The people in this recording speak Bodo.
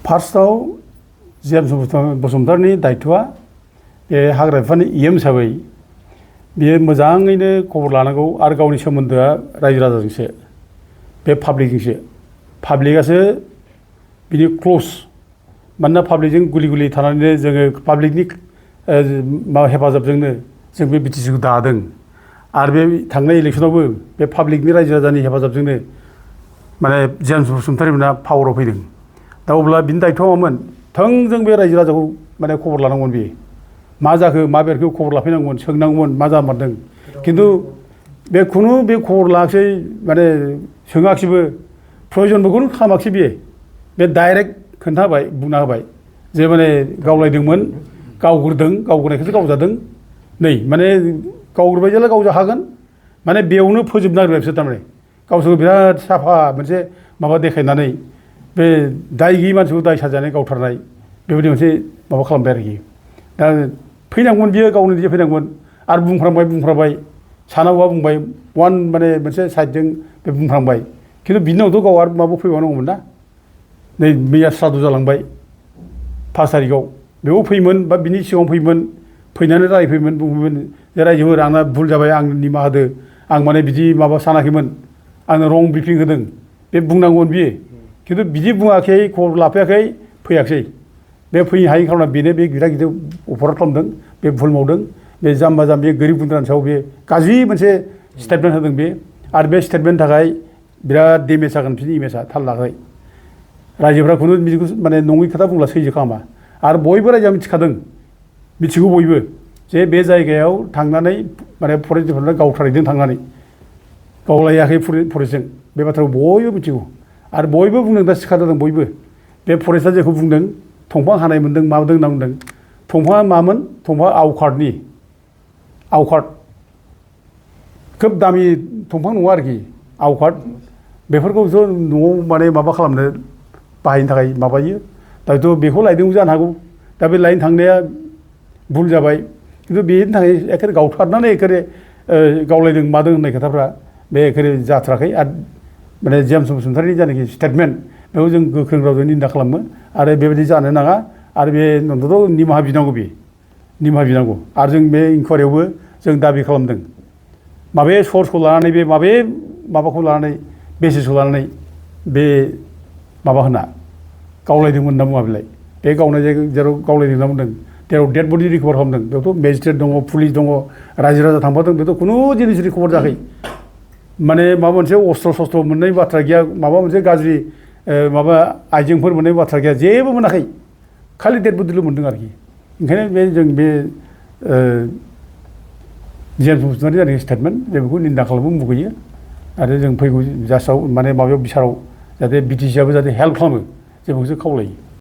फार्स्टआव जेम्स बसुमतारिनि दायथ'आ बे हाग्रा बिफाननि EM हिसाबै बियो मोजाङैनो खबर लानांगौ आरो गावनि सोमोन्दोआ रायजो राजाजोंसो बे पाब्लिकजोंसो पाब्लिकआसो बिनि क्ल'ज मानोना पाब्लिकजों गुलि गुलि थानानैनो जोङो पाब्लिकनि हेफाजाबजोंनो जों बे BTCखौ दादों आरो बे थांनाय इलेक्सनावबो बे पाब्लिकनि रायजो राजानि हेफाजाबजोंनो माने जेम्स बसुमतारि मोना पावाराव फैदों दा अब्ला बिनि दायथ'आ मामोन थोंजों बे रायजो राजाखौ माने खबर लानांगौमोन बेयो मा जाखो मा बेरखौ खबर लाफैनांगौमोन सोंनांगौमोन मा जामारदों खिन्थु बे खुनु बे खबर लायाखिसै माने सोङाखिसैबो प्रयजनबोखौनो खालामाखिसै बियो बे डाइरेक्ट खोन्थाबाय बुंना होबाय जे माने गावलायदोंमोन गावग्रोदों गावग्रोनायखौसो गावजादों नै माने गावग्रोबाय जेला गावजाखागोन माने बेयावनो फोजोबनो नागिरबाय बिसोर थारमाने गावसोरखौ बिराद साफा मोनसे माबा देखायनानै बे दाय गैयि मानसिखौ दाय साजायनानै गावथारनाय बेबायदि मोनसे माबा खालामबाय आरोखि दा फैनांगौमोन बियो गावनो निजे फैनांगौमोन आरो बुंफ्रांबाय सानावबा बुंबाय वान माने मोनसे साइडजों बे बुंफ्रांबाय खिन्थु बिनि उनावथ' गाव आरो माबा फैबावनांगौमोन ना नै मैया सादु जालांबाय 5 तारिखआव बेयाव फैयोमोन बा बिनि सिगाङाव फैयोमोन फैनानै रायफैयोमोन बुंफैयोमोन जे रायजोफोर आंना भुल जाबाय आं निमाहा होदो आं माने बिदि माबा सानाखैमोन आंनो रं ब्रिफिं होदों बे बुंनांगौमोन बियो खिन्थु बिदि बुङाखै खबर लाफैयाखै फैयाखिसै बे फैनो हायै खार'ना बेनो बे गिदिर गिदिर अपराध खालामदों बे भुल मावदों बे जाम्बा जाम्बि गोरिब गुन्द्रानि सायाव बे गाज्रि मोनसे स्टेटमेन्ट होदों बे आरो बे स्टेटमेन्टनि थाखाय बिराद डेमेज जागोन बिनि इमेजआ थाल लायाखै रायजोफ्रा खुनु बिदिखौ माने नङै खोथा बुंब्ला सैजो खालामा आरो बयबो रायजोआ मिथिगौ बयबो जे बे जायगायाव थांनानै माने फरेस्टफोरनो गावथारहैदों थांनानै गावलायाखै फरेस्टजों बे बाथ्राखौ बयबो मिथिगौ आरो बयबो बुंदों दा सिखार जादों बयबो बे फरेस्टआ जेखौ बुंदों दंफां हानाय मोन्दों माबोदों होनना बुंदों दंफाङा मामोन दंफाङा आवकार्ड खोब दामि दंफां नङा आरोखि आवकार्ड बेफोरखौथ' न'आव माने माबा खालामनो बाहायनो थाखाय माबायो दाथ' बेखौ लायदोंबो जानो हागौ दा बे लायनो थांनाया भुल जाबाय खिन्थु बेनि थाखाय एखेबारे गावथारनानै एखेबारे गावलायदों मादों होननाय खोथाफ्रा बे एखेबारे जाथाराखै आरो माने जेम्स बसुमतारिनि जानाखि स्टेटमेन्ट बेखौ जों गोख्रों रावजों निन्दा खालामो आरो बेबायदि जानो नाङा आरो बे नंगौथ' निमाहा बिनांगौ आरो जों बे इनकुवारियावबो जों दाबि खालामदों माबे सर्सखौ लानानै बे माबाखौ लानानै बेसिसखौ लानानै बे माबा होना गावलायदोंमोन होनना बुङा बिलाय बे गावनाय जायगायाव जेराव गावलायदों होनना बुंदों जेराव डेड बडि रिकभार खालामदों बेयावथ' मेजिस्ट्रेट दङ पुलिस दङ रायजो राजा थांफादों बेथ' खुनु जिनिस रिकभार जायाखै माने माबा मोनसे अस्त्र सस्त्र मोननाय बाथ्रा गैया माबा मोनसे गाज्रि माबा आइजेंफोर मोननाय बाथ्रा गैया जेबो मोनाखै खालि डेड बडिल' मोनदों आरोखि ओंखायनो बे जों बे जेम्स बसुमतारि जानाय स्टेटमेन्ट जों बेखौ निन्दा खालामनो मुगैयो आरो जों फैगौ जास्टआव माने माबायाव बिसाराव जाहाथे BTCआबो जाहाथे हेल्प खालामो जों बेखौसो खावलायो